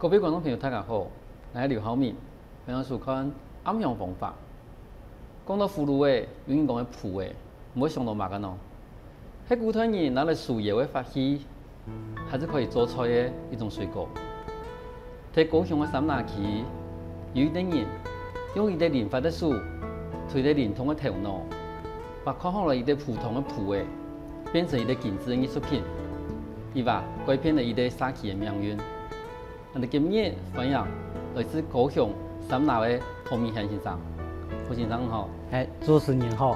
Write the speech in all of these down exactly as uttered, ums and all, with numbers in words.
各位觀眾朋友，大家好，𠊎係劉浩明，歡迎收看《暗香黃花》。講到葫蘆仔，有人講係瓠仔，你會想到麼个呢？係古代人拿來舒腰个法器，還係可以做菜个一種水果。在高雄个三林區，有一兜人用佢兜靈活个手，推著靈動个頭腦，把看好來一兜普通个瓠仔，變成一兜精緻个藝術品，佢話改變了一兜社區个命運。 𠊎兜今日歡迎來自高雄三林个何明賢先生。何先生你好。哎，主持人好，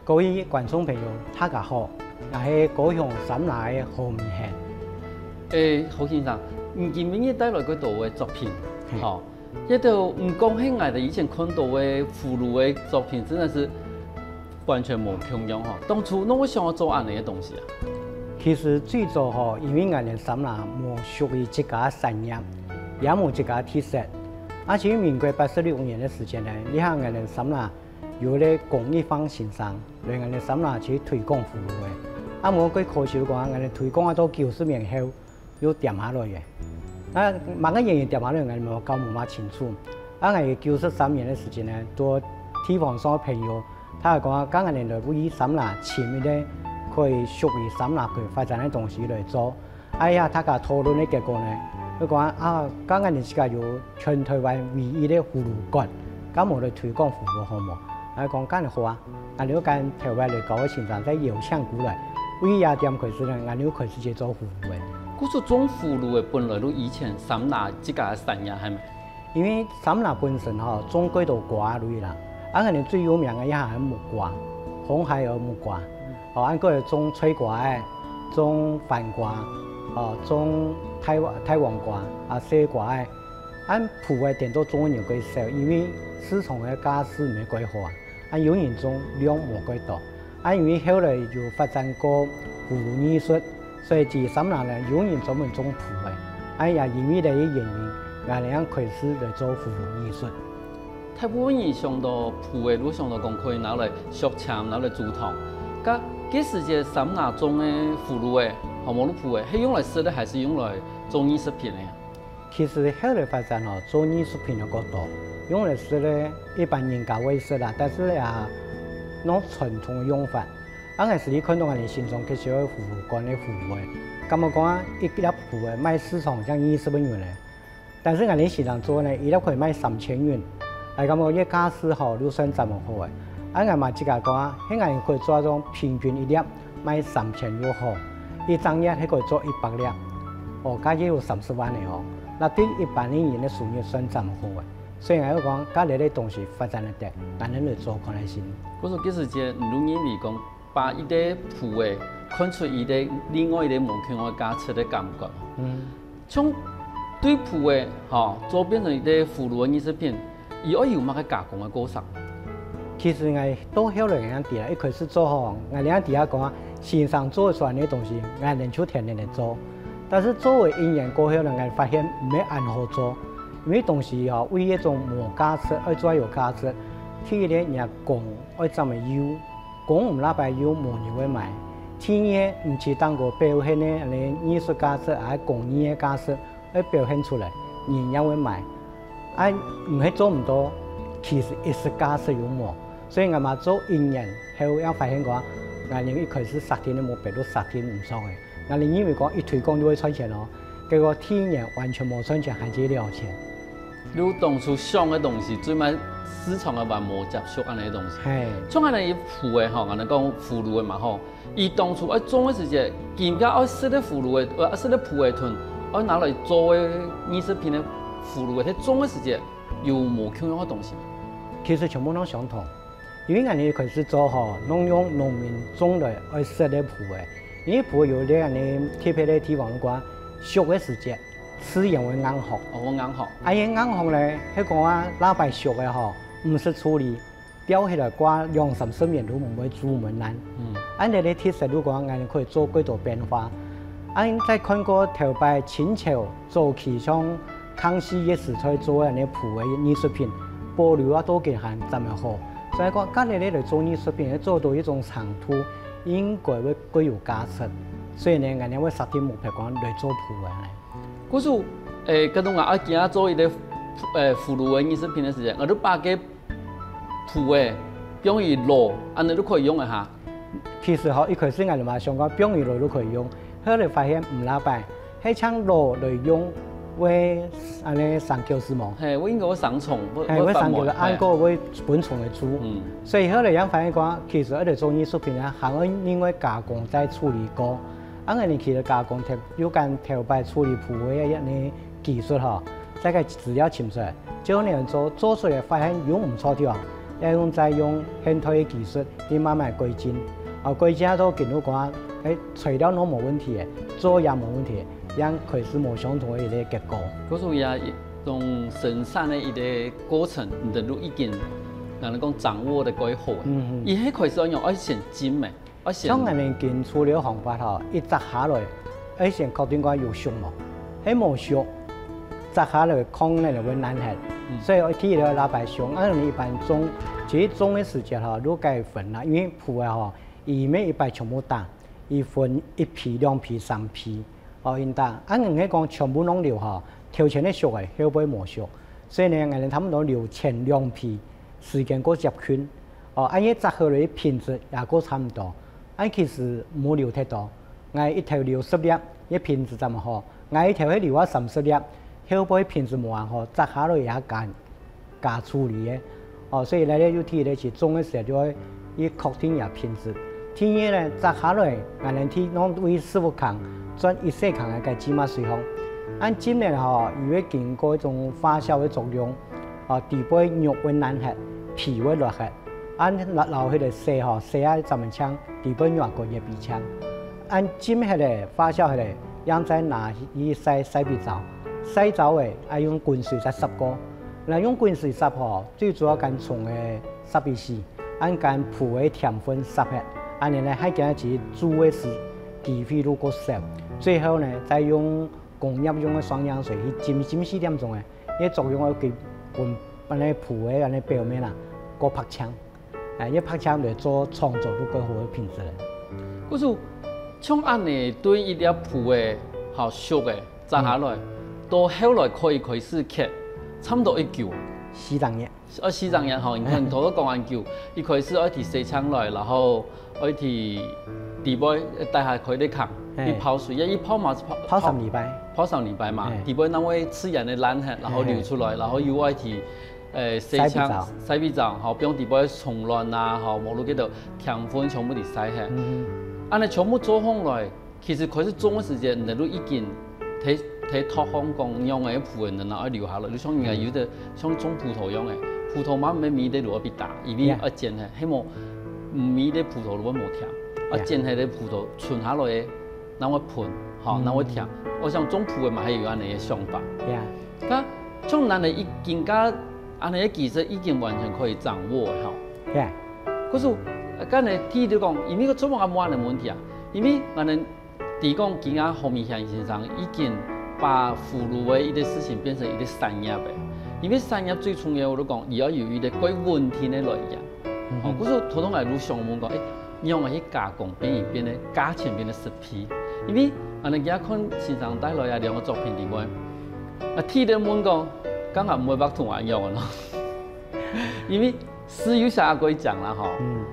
各位觀眾朋友，大家好，𠊎係高雄三林个何明賢。哎，何先生，你今日帶來个多个作品，係。吼，這兜毋講係𠊎兜以前看到个葫蘆个作品，真的是 完全無共樣吼。當初仰會想愛做恁仔个東西啊？其實最早吼，因為𠊎兜三林無屬於自家个產業，也無自家个特色。啊，在民國八十六年个時間呢，這下𠊎兜三林有一個龔一方先生，來𠊎兜三林去推廣葫蘆仔。啊，毋過蓋可惜講，𠊎兜推廣啊到九十年後， 又恬下來个。啊麼个原因恬下來，𠊎兜無搞無麼清楚。啊𠊎九十三年个時間呢，在地方上个朋友，大家講啊，該𠊎兜來為三林尋一個可以屬於三林可以發展个東西來做。啊這大家討論个結果呢，就講啊，該𠊎兜自家有全台灣唯一个葫蘆館，該無來推廣葫蘆好無？啊講該好啊。 𠊎兜就將頭擺來教个先生再邀請過來，對這點開始呢，𠊎兜開始就做葫蘆仔。故所種葫蘆仔本來就以前三林自家个產業係無？因為三林本身吼，種幾多瓜類啦，啊𠊎兜最有名个一下係木瓜，紅孩兒木瓜，哦，還過有種菜瓜仔，種番瓜，哦，種大大黃瓜，啊細瓜仔，啊瓠仔顛倒種个人較少，因為市場个價數毋係蓋好啊。 啊有人種，量無蓋多。啊因為後來有發展過葫蘆藝術，所以在三林呢，有人專門種瓠仔。啊也因為這個原因，𠊎兜正開始來做葫蘆藝術。大部分人想到瓠仔，就想到講可以拿來續籤，拿來煮湯。該該時節三林種个葫蘆仔，好無瓠仔，係用來食个還係用來做藝術品个啊？ 其實後來發展吼，做藝術品个較多，用來食个一般人家會食啦，但是也當傳統个用法。啊𠊎實際看到𠊎兜新莊較少个葫蘆罐个瓠仔，感覺講啊，一粒瓠仔賣市場正二十個銀呢，但是𠊎兜新莊做呢，一粒可以賣三千銀，𠊎感覺這價數吼，就算當好个。啊𠊎嘛自家講啊，係𠊎可以做到平均一粒 賣三千就好，一隻月係可以做一百粒，哦，該也有三十萬个哦。該對一般个人个收入算當好个。所以𠊎就講，該這個東西發展得得，𠊎兜來做看看先。故所該時節，你就認為講，把一個瓠仔看出一個另外一個無共个價值个感覺。嗯。 像對瓠仔吼，做變成一個葫蘆个藝術品，佢愛有麼个加工个過程？其實𠊎到後來𠊎正知啦，一開始做吼，𠊎兜正知啊講啊，先生做出來个東西，𠊎兜就天天來做。但是做了一年過後呢，𠊎發現毋係恁好做，因為東西吼，為一種無價值，愛做有價值，第一個若工愛佔个有， 工毋罅擺又無人會買。第二，毋係單個表現个恁仔藝術價值，還係工藝个價值，愛表現出來，人正會買。啊毋係做毋到，其實一息價值又無。所以𠊎嘛做一年後，正發現講，𠊎兜一開始設定个目標都設定毋著个。𠊎兜認為講一推廣就會賺錢哦，結果第一年完全無賺錢，還係了錢。 就當初想个東西，最尾市場个還無接受恁仔个東西。係。像恁仔一瓠仔吼，𠊎兜講葫蘆仔嘛吼，佢當初愛種个時節，今下愛食个葫蘆仔，呃，愛食个瓠仔同愛拿來做个藝術品个葫蘆仔，在種个時節有無共樣个東西？其實全部都相同。 因為𠊎兜一開始做吼，攏用農民種來愛食个瓠仔，因為瓠仔有這恁仔特別个地方，就講熟个時節，自然會硬殼。哦，會硬殼。啊佢硬殼呢，係講啊，罅擺熟个吼，毋識處理，吊起來掛兩三十年都毋會煮毋會爛。嗯。恁仔个特色就講，𠊎兜可以做幾多變化。恁仔再看過頭擺清朝早期像 康熙个時代做个恁仔瓠仔藝術品，保留啊到今還恁仔好。所以講，該這個來做藝術品，做到一種程度，應該會較有價值。所以呢，𠊎兜會設定目標講來做瓠仔呢。故所，誒，該種啊，啊，今仔做一個，誒，葫蘆个藝術品个時間，𠊎就把該瓠仔放入爐，恁樣就可以用了哈。其實吼，一開始𠊎就嘛想講放入爐就可以用，後來發現毋罅擺，係像爐來用，會恁樣生狗屎毛。嘿，會應該會生蟲，會，嘿，會生狗屎，會發毛，嘿。恁樣會分蟲仔蛀。嗯。所以後來正發現講，其實愛來做藝術品啊，還愛另外加工再處理過。 恁樣呢，其實加工頭，有關頭擺處理瓠仔个呢技術吼，大概資料尋出來，之後呢做，做出來發現有毋著地方，愛用再用現代个技術去慢慢改進。啊，改進到今就講，誒，材料攏無問題个，做也無問題，正開始無相同个一個結果。故所以啊，一種生產个一個過程，你等都已經，人講掌握得蓋好个。嗯嗯。佢係開始愛用，愛先浸个。 愛先像𠊎等今處理个方法吼，一摘下來，愛先確定講有熟無，係無熟，摘下來可能會爛忒。嗯。所以愛第一个愛拉白熟，啊，𠊎等一般種，其實種个時節吼，就該分啦，因為瓠仔吼，佢毋係一擺全部打，佢分一批、兩批、三批，哦，恁樣打。啊，毋係講全部攏留吼，頭前个熟个，後背無熟。所以呢，𠊎等差毋多留前兩批，時間較接近。 哦，恁樣摘好來品質也較差毋多。恁其實無留忒多，𠊎一頭留十粒，該品質正好；𠊎一頭係留啊三十粒，後背品質無恁好，摘下來也加，加處理个。哦，所以來咧有第一个係種个時候就愛去確定佢品質。第二呢，摘下來，𠊎等去弄位師傅坑，轉一細坑个該浸啊水項。恁浸呢吼，佢會經過一種發酵个作用，哦，底背肉會爛忒，皮會落忒。 恁摎，摎該个洗吼，洗啊正會淨，底背肉乾也變淨。恁浸忒咧，發酵忒咧，正再拿去曬，曬分燥。曬燥咧，愛用滾水再煠過。若用滾水煠吼，最主要將蟲仔煠死，恁將瓠仔甜分煠忒，恁樣呢，還驚佢蛀个時機會就較少。最後呢，再用工業用个雙氧水去浸，浸四點鐘仔， 佢作用愛分，分恁樣瓠仔恁樣表面啊，較白淨。哎，佢白淨來做創造出較好个品質來。故所，像恁樣對一粒瓠仔，吼，熟个，摘下來，嗯。到後來可以開始刻，差毋多幾久？四十日。哦，四十日吼，你看，嗯。頭先講恁久，一開始愛提洗淨來，然後 愛提底背，呃，底下開个坑，嘿。去泡水，也去泡嘛，泡，泡三禮拜。泡三禮拜嘛，嘿。底背正會自然个爛忒，然後流出來，嘿，嘿。然後又愛提，呃，洗淨，曬分燥。曬分燥，吼，放底背蟲卵啊，吼，無就該兜甜分全部都曬忒。嗯。恁樣全部做好來，其實開始種个時節，你就已經 在，在拓荒講樣个瓠仔，然後愛留下來，就像人家有个，嗯。像種葡萄樣个，葡萄嘛，毋係每一个都愛被打，因為，yeah。愛剪忒，係無，每一个葡萄都會無甜，啊，yeah。剪忒个葡萄存下來个，正會分，吼，嗯。正會甜。𠊎想種瓠仔嘛，還有恁樣个想法。Yeah。該，像恁樣已經，該恁樣个技術已經完全可以掌握了，吼。Yeah。可是，呃，剛才提到講，因為做麼个無恁樣个問題啊？因為𠊎等 知講今下何明賢先生已經把葫蘆个一個事情變成一個產業了。因為產業最重要，𠊎就講，佢愛有一個蓋穩定个來源。嗯哼。哦，故所頭先𠊎就想問講，誒，仰般去加工，變，變得價錢變得實惠？因為，啊，𠊎今下看先生帶來啊兩個作品裡背，啊，第一問講，敢若毋會畫圖恁樣个咯。因為字又寫啊蓋靚啦，吼。嗯。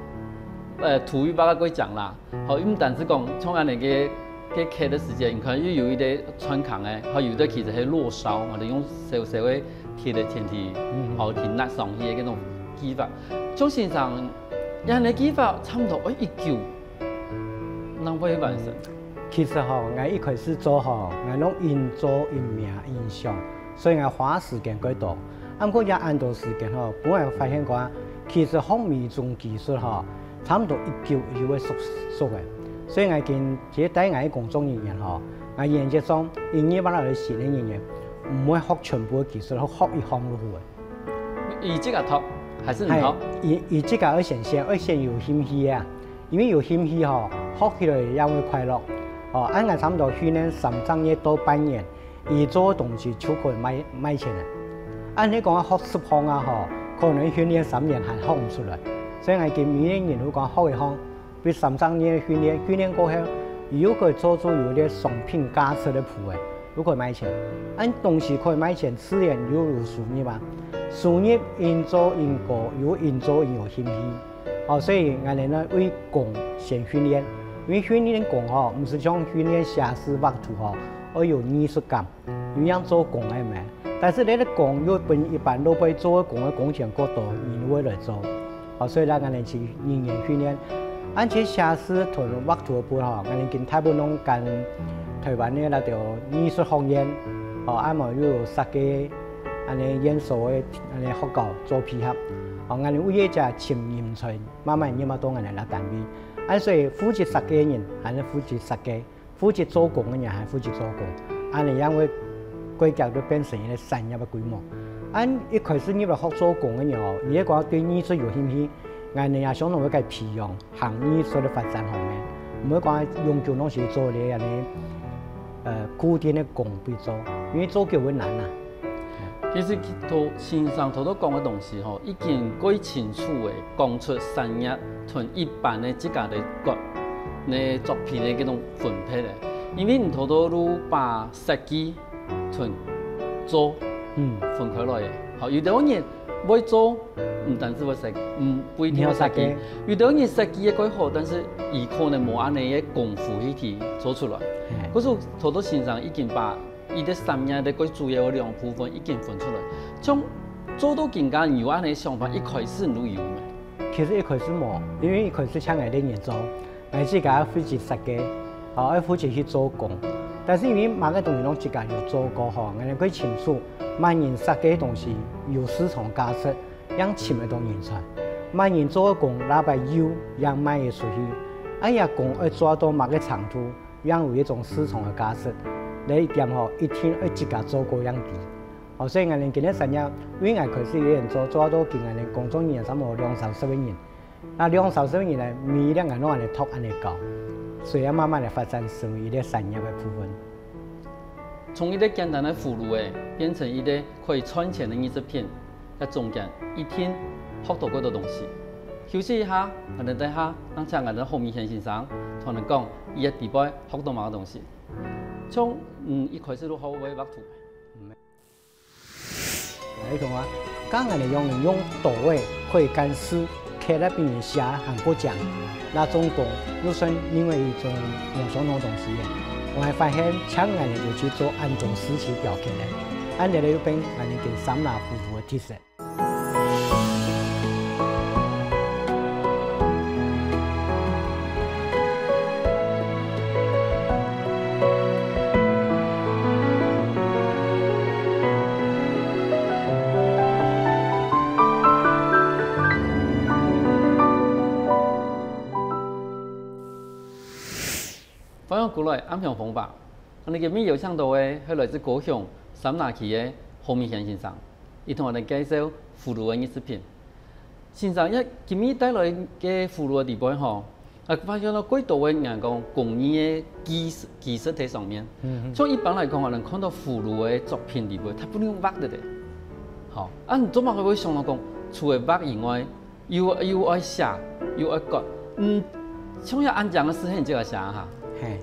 呃，圖又畫啊蓋靚啦。 吼，毋單淨講像恁樣个，个刻个時節，你看又有一個穿孔个，吼，有个其實係落燒，或者用燒燒个鐵个前提，嗯。吼，去捺上去个該種技法。像先生，恁樣个技法差毋多愛幾久，正會完成？其實吼，𠊎一開始做吼，𠊎攏緊做緊摸緊想，所以𠊎花時間蓋多。 啊，毋過這恁多時間吼，分𠊎發現講，其實學每種技術吼，差毋多一久一久會熟，熟个。所以𠊎今，其實帶𠊎个工作人員吼，𠊎原則上，一日半日个新个人員，毋會學全部个技術，學，學一項就好个。佢自家讀，還係你讀？係，佢，佢自家愛先，先，愛先有興趣啊。因為有興趣吼，學起來也會快樂。哦，恁𠊎差毋多訓練三隻月到半年， 佢做个東西就可以賣，賣錢了。恁樣講學十項啊吼，可能訓練三年還學毋出來。所以𠊎今每個人如果學一項，分三隻月訓練，訓練過後，佢又可以做出有一個商品價值个瓠仔，又可以賣錢。恁東西可以賣錢，自然又有收入啊。收入因做因高，又因做因有興趣。哦，所以𠊎等呢為工先訓練，因為訓練工吼，毋係像訓練寫字畫圖吼，愛有藝術感，有樣做工个咩。但是你个工又分一般老百姓做个工个工錢過多，人會來做。 哦，所以啦，𠊎等去語言訓練。恁樣寫字同畫圖个部分吼，𠊎等今大部分攏跟台灣个那條藝術學院，哦，啊無又有設計恁樣院所个恁樣學校做配合。哦，𠊎等為一隻尋人才，慢慢入到𠊎等个單位。啊，所以負責設計个人，還係負責設計。 負責做工个人還負責做工，恁樣樣个規格就變成一個產業个規模。恁一開始入來學做工个人哦，佢係講對藝術有興趣，𠊎等也相當會个培養行藝術个發展方面，毋會講永久攏係做這樣个呃固定个工去做，因為做久會難啊。 其實頭先生頭頭講个東西吼，已經蓋清楚个講出產業同一般个自家个个个作品个這種分別个。因為你頭頭就把設計同做嗯分開來个。好，有兜人會做，毋單止會設計，嗯，不一定會設計。有兜人設計个蓋好，但是佢可能無恁樣个功夫去做出來。可是頭頭先生已經把 佢个產業个最主要个兩部分已經分出來。像做到今下，你有恁樣个想法，一開始你就有無？其實一開始無，因為一開始請𠊎等人做，𠊎自家負責設計，哦，愛負責去做工。但是因為麼个東西攏自家有做過吼，𠊎等蓋清楚，麼人設計个東西有市場價值，正尋得到人才。麼人做个工，禮拜有，正賣得出去。啊，這工愛做到麼个程度， 正有一種市場个價值。這一點吼，一定愛自家做過正知。哦，所以𠊎等今日產業，因為𠊎開始有人做，做到今𠊎等工作人員差毋多兩三十个人。該兩三十个人呢，每一個人攏恁樣讀恁樣教，所以愛慢慢个發展成為一個產業个部分。從一個簡單个葫蘆仔，變成一個可以賺錢个藝術品，該中間一定學到幾多東西。休息一下，𠊎等等下，正請𠊎等个洪明賢先生，同𠊎等講，佢个底背 學到麼个東西？從，嗯，一開始就學會畫圖。來，同學，剛剛你用，用刀仔可以將字刻得比人寫還過靚，該種工又算另外一種無相同个東西耶。𠊎還發現，像𠊎等有去做恁多字去雕刻个，恁樣又變𠊎等今三拿夫婦个特色。 歡迎過來，暗香風華。𠊎等今晡日邀請到个係來自高雄三拿區个洪明賢先生，佢同𠊎等介紹葫蘆个藝術品。先生，這今晡日帶來个葫蘆个底背吼，啊，發現到幾多个人講工藝个技術，技術在上面。嗯，嗯。像一般來講，𠊎等看到葫蘆个作品底背，大部分用畫个咧。好，啊，你做麼个會想到講，除了畫以外， 又，又愛寫，又愛割。嗯，像這恁靚个字，係你自家寫个哈？嘿。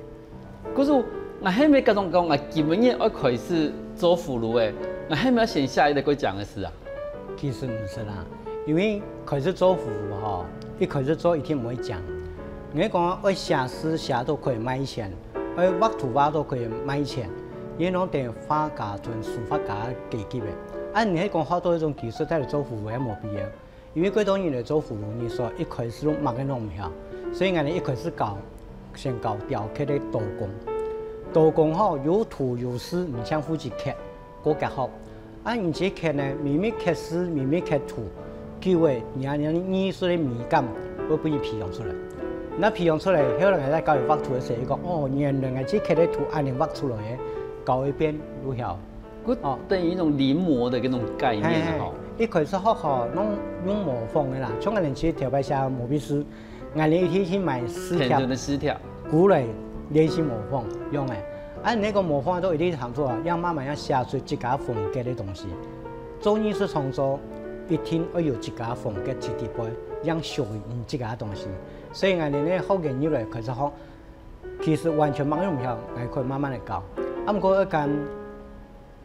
可是𠊎還無摎你講，𠊎今晡日愛開始做葫蘆仔，𠊎還無先寫一個蓋靚个字啊。其實毋係啦，因為開始做葫蘆吼，一開始做一定毋會靚。𠊎講愛寫字寫到可以賣錢，愛畫圖畫到可以賣錢，因為攏等於畫家同書法家个階級个。啊，你係講學到一種技術，再來做葫蘆仔，無必要。 因為蓋多人來做葫蘆，你說一開始都麼个攏毋曉，所以𠊎等一開始教，先教雕刻个刀工。刀工吼，有圖有字，毋像負責刻，過結合。啊，毋止刻呢，每每刻字，每每刻圖，久了，你啊，你藝術个美感會分你培養出來。該培養出來，後來𠊎再教佢畫圖个時候，佢講，哦，原來𠊎這刻个圖恁樣畫出來个，教一遍就曉。 哦，等於一種臨摹个這種概念啊，嘿，嘿，吼。一開始學吼，攏用模仿个啦，像𠊎等去頭擺寫毛筆字，𠊎等一定去買字帖，便宜个字帖。過來練習模仿，用个。啊，你該個模仿到一定程度啊，愛慢慢愛寫出自家風格个東西。做藝術創作，一定愛有自家風格在底背，正屬於你自家个東西。所以𠊎等个學員入來開始學， 其實完全麼个都毋曉，𠊎可以慢慢个教。啊，毋過一間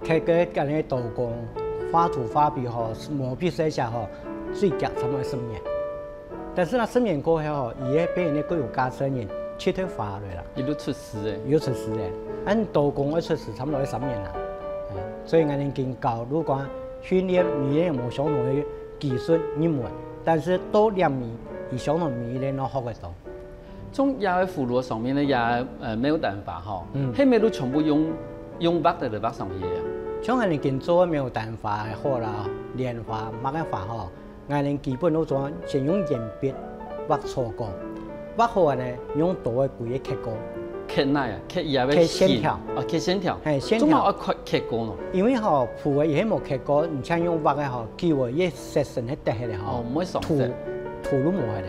刻个恁呢刀工，畫圖畫筆吼，毛筆寫寫吼，最遽差毋多十年。但是呢，十年過後吼，佢个表現个各有價值个人，直接花落啦。佢都出師誒。又出師誒，恁刀工愛出師差毋多要三年啦。哎，所以𠊎等經教，如果訓練語言無相同个技術入門，但是到兩米以上个米咧，能學得到。 像這个葫蘆上面个這个呃牡丹花吼，嗯。係毋係都全部用用畫个來畫上去个啊？像𠊎等今做个牡丹花也好啦，蓮花、麼个花吼，𠊎等基本都做先用鉛筆畫草稿，畫好呢，用刀仔規个刻過。刻哪啊？刻這个刻線條。哦，刻線條。嘿，線條。做麼愛刻刻過呢？因為吼，莩仔佢係無刻過，你像用畫个吼，久仔佢色身係得忒个吼。哦，毋會上色。塗塗都無忒个。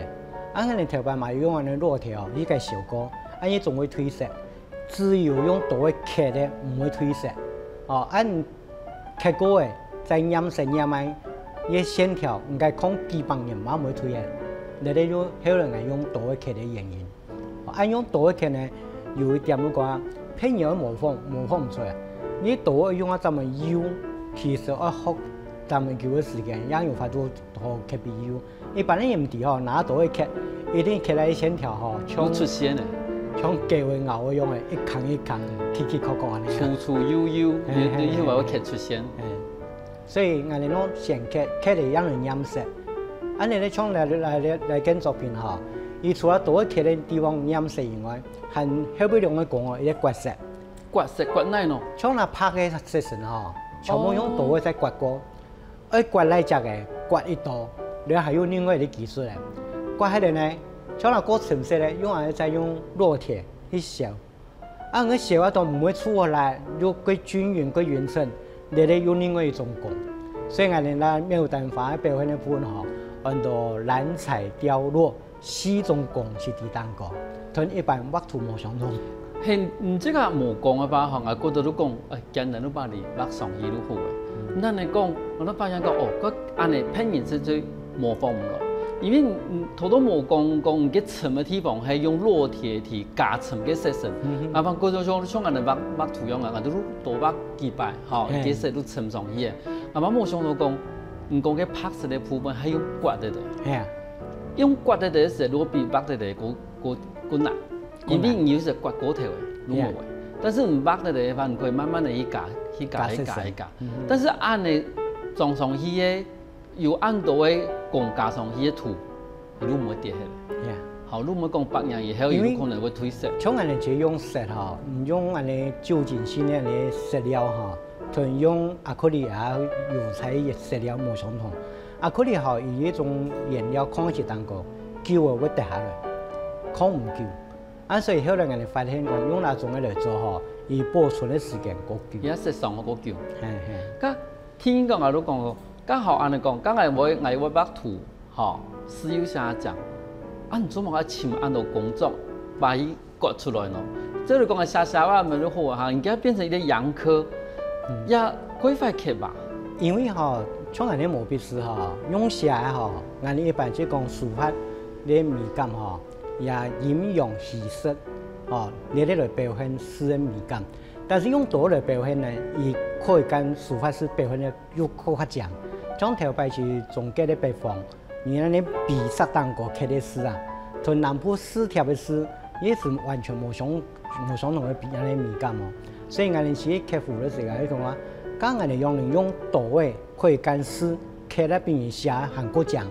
啊，𠊎等頭擺嘛有用恁呢烙鐵哦，佢个燒過，恁呢總會褪色。只有用刀仔刻个，毋會褪色。哦，恁刻過个，再染色染啊，佢个線條應該囥幾百年嘛毋會褪个。這个就後來𠊎用刀仔刻个原因。哦，恁用刀仔刻呢，有一點就講，別人會模仿，模仿毋出來。你刀仔用啊，這麼幼，其實愛學這麼久个時間，也有法度好刻比幼。 一般个人毋知吼，拿刀仔刻，一定刻來線條吼，像有出線个。像狗仔咬个樣个，一空一空，曲曲角角恁呢。粗粗幼幼，嘿，嘿，你你話會刻出線。嘿。所以𠊎等攏先刻，刻了樣來染色。恁呢咧，像來來來來件作品吼，佢除了刀仔刻个地方染色以外，還後背兩个工哦，一个刮色。刮色刮哪呢？像那白个色身吼，全部用刀仔再刮過。 愛刮來隻个，刮一刀，然後還有另外一个技術个。刮下來呢，像那過程式个，用來再用烙鐵去燒。啊，𠊎燒啊都毋會出來，又過均勻、過勻稱，這个又另外一種工。所以𠊎等來牡丹花表現个部分吼，安到藍彩雕琢。 四種工序在當中，同一般畫圖無相同。係，你這个無講个話吼，𠊎覺得你講，哎，簡單你把你畫上去就好个。嗯。但你講，𠊎都發現講，哦，該恁呢別人實在模仿毋來。因為，嗯，頭都無講，講你个深个地方係用烙鐵去加深个色身。嗯哼。啊，反過就像，像恁呢畫，畫圖樣啊，𠊎都多畫幾擺，吼，嘿。一个色都深上去个。啊，無想到講，你講个白色个部分還有刮个个。嘿啊。 用刮个个色，如果比畫个个過，過，過難。因為你有時刮過頭个，攏無个。Yeah。但是你畫个个个話，你可以慢慢个去加，去加，加色素。去加，去加。嗯哼。但是恁呢裝上去个，有恁多个工加上去个圖，你都毋會跌下來。Yeah。好，你毋會講百年以後，因為有可能會褪色。像恁呢就用色吼，你用恁呢酒精性个恁呢色料吼， 同用亞克力啊、油彩个色料無相同。亞克力吼，有一種顏料看起當高，久了會跌下來，看毋久。啊，所以後來𠊎等發現講，用那種个來做吼，佢保存个時間過久。也係上好過久。嘿，嘿。該聽講啊，你講過，剛好恁呢講，剛才𠊎，𠊎會畫圖，吼，係有寫講，啊，你做麼个尋恁多工作，把佢 刮出來呢。這裡講个寫寫畫乜就好啊，人家變成一個陽科，嗯。也規劃刻吧。因為吼，像恁呢毛筆字吼，用寫个吼，𠊎等一般就講書法个美感吼，也陰陽虛實吼，這類來表現字个美感。但是用刀來表現呢，佢可以跟書法字表現得又更加強。像頭擺就總結个北方， 你恁呢筆煞當高刻个字啊，同南部字帖个字，也係完全無相，無相同个筆恁呢美感哦。所以𠊎等去刻字个時候，佢講啊，該𠊎等用，用刀仔可以跟字刻得比人寫還過靚，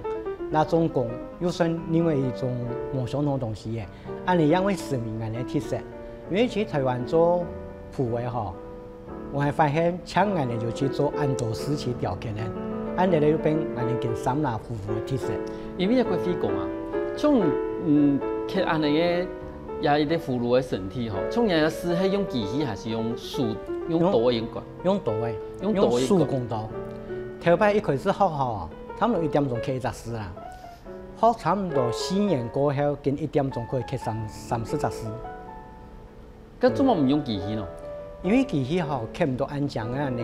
那做工又算另外一種無相同个東西耶。恁呢也會說明𠊎等个特色，因為其實台灣做字个吼， 𠊎還發現，像𠊎等就去做恁多事情條件呢，恁呢就變𠊎等今三拿夫婦个特色。因為這个會講啊，像，嗯，刻恁呢个，也一個葫蘆个身體吼，像這个字係用機器還係用手，用刀个用个？用刀个，用刀个。用手工刀。頭擺一開始學吼，差毋多一點鐘刻一隻字啦。學差毋多四年過後，緊一點鐘可以刻三，三四隻字。 該做麼毋用機器呢？因為機器吼，刻毋到恁靚个恁呢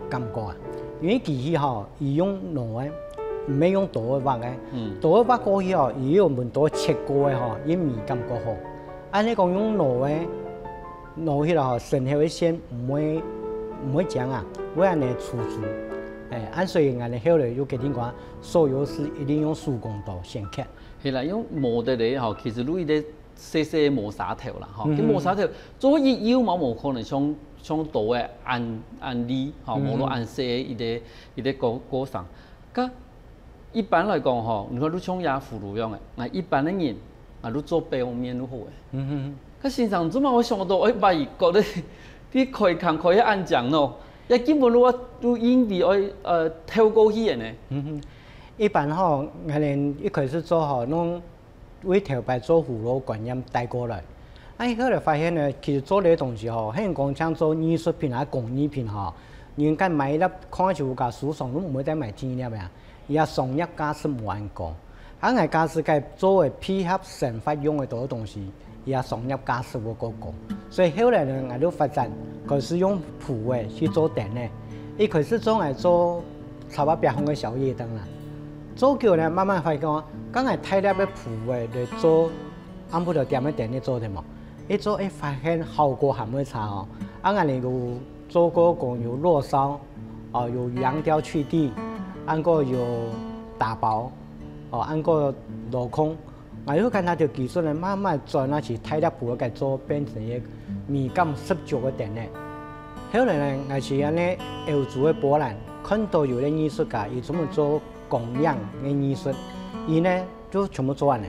感覺啊。因為機器吼，佢用腦个，毋係用刀仔畫个。嗯。刀仔畫過去吼，佢有門刀切過个吼，佢美感較好。恁呢講用腦个，腦血了吼，身後个線毋會毋會僵啊，會恁呢粗粗。哎，恁所以𠊎等後來又決定講，所有事一定用手工刀先刻。係啦，用磨得个吼，其實就一个細細个磨砂頭啦吼，嗯哼。該磨砂頭做一幼嘛無可能像像刀个恁恁利吼，嗯哼。磨到恁細个一个一个過過程。該一般來講吼，你看就像這葫蘆樣个，啊一般个人啊就做表面就好个。嗯哼。該先生做麼个會想到愛把佢割个，佢開空開到恁靚呢？也根本就就因為愛呃透過去个呢。嗯哼。一般吼，𠊎等一開始做吼，攏 為頭擺做葫蘆觀念帶過來。啊後來發現呢，其實做這个東西吼，係講像做藝術品啊、工藝品吼，人家買一粒看就自家收藏，就毋會再買第二粒啊。佢个商業價值無恁高。啊𠊎假使該做个配合生活用个多東西，佢个商業價值會過高。所以後來呢，𠊎就發展開始用浮个去做燈个。一開始做𠊎做 插啊壁項个小夜燈啦。做久呢，慢慢發現講，該𠊎大粒个浮个來做暗晡頭點个燈，你做得無？一做，哎，發現效果還會差哦。啊𠊎等有做過講有落燒，哦，有烊掉去蒂，還過有打薄，哦，還過鏤空。 𠊎又將該兜技術呢，慢慢轉啊去大粒浮个做，變成一个美感十足个燈呢。後來呢，𠊎去恁呢歐洲个波蘭，看到有个藝術家，佢專門做光影个藝術，佢呢就全部做恁呢，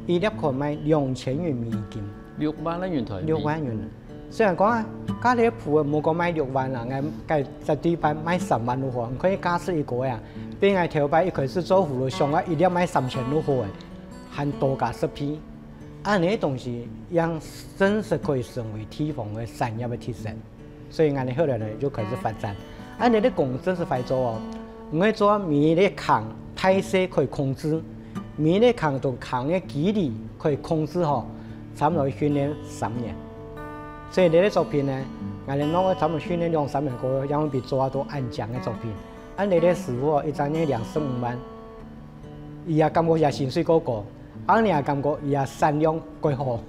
一粒可賣兩千元美金。六萬个銀台幣。六萬元。雖然講啊，該粒浮个無講賣六萬啦，𠊎該在對半賣三萬就好，你看價值一高啊，比𠊎頭擺一開始做葫蘆想啊，一粒賣三千就好个。 還多加十倍。恁呢个東西，正真實可以成為地方个產業个特色。所以𠊎等後來呢，就開始發展。恁呢个工真實會做哦，𠊎做每一个空大細可以控制，每一个空同空个距離可以控制好，差不多訓練三年。所以這个作品呢，𠊎等弄个差不多訓練兩三年過後，正會變做到恁靚个作品。恁呢个師傅哦，一隻月領十五萬， 佢也感覺佢个薪水過高，恁呢也感覺佢个產量過好。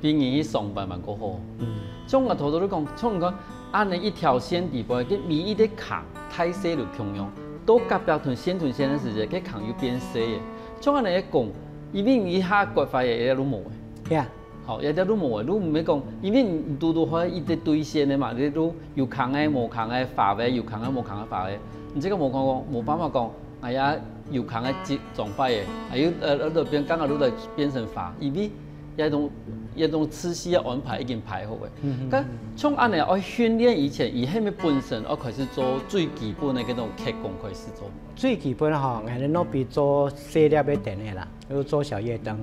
比你去上班還過好。嗯。像𠊎頭頭你講，像你講，恁呢一條線底背，該每一个空大細就共樣，到隔壁同線同線个時節，該空又變細个。像恁呢个講，因為你一下割壞个，也就無个。係啊。 好，這兜都無个，都毋係講，因為你堵堵好一直對線个嘛，你都有空个、無空个、花个，有空个、無空个、花个。你這个無空講，無辦法講，哎呀，有空个集中擺个，還有呃，呃，變剛剛都在變成花，因為這種這種次序个安排已經排好个。嗯嗯嗯。該像恁呢，愛訓練以前，佢係毋係本身愛開始做最基本个該種刻工開始做？最基本吼，𠊎等落去做細粒个燈个啦，又做小夜燈。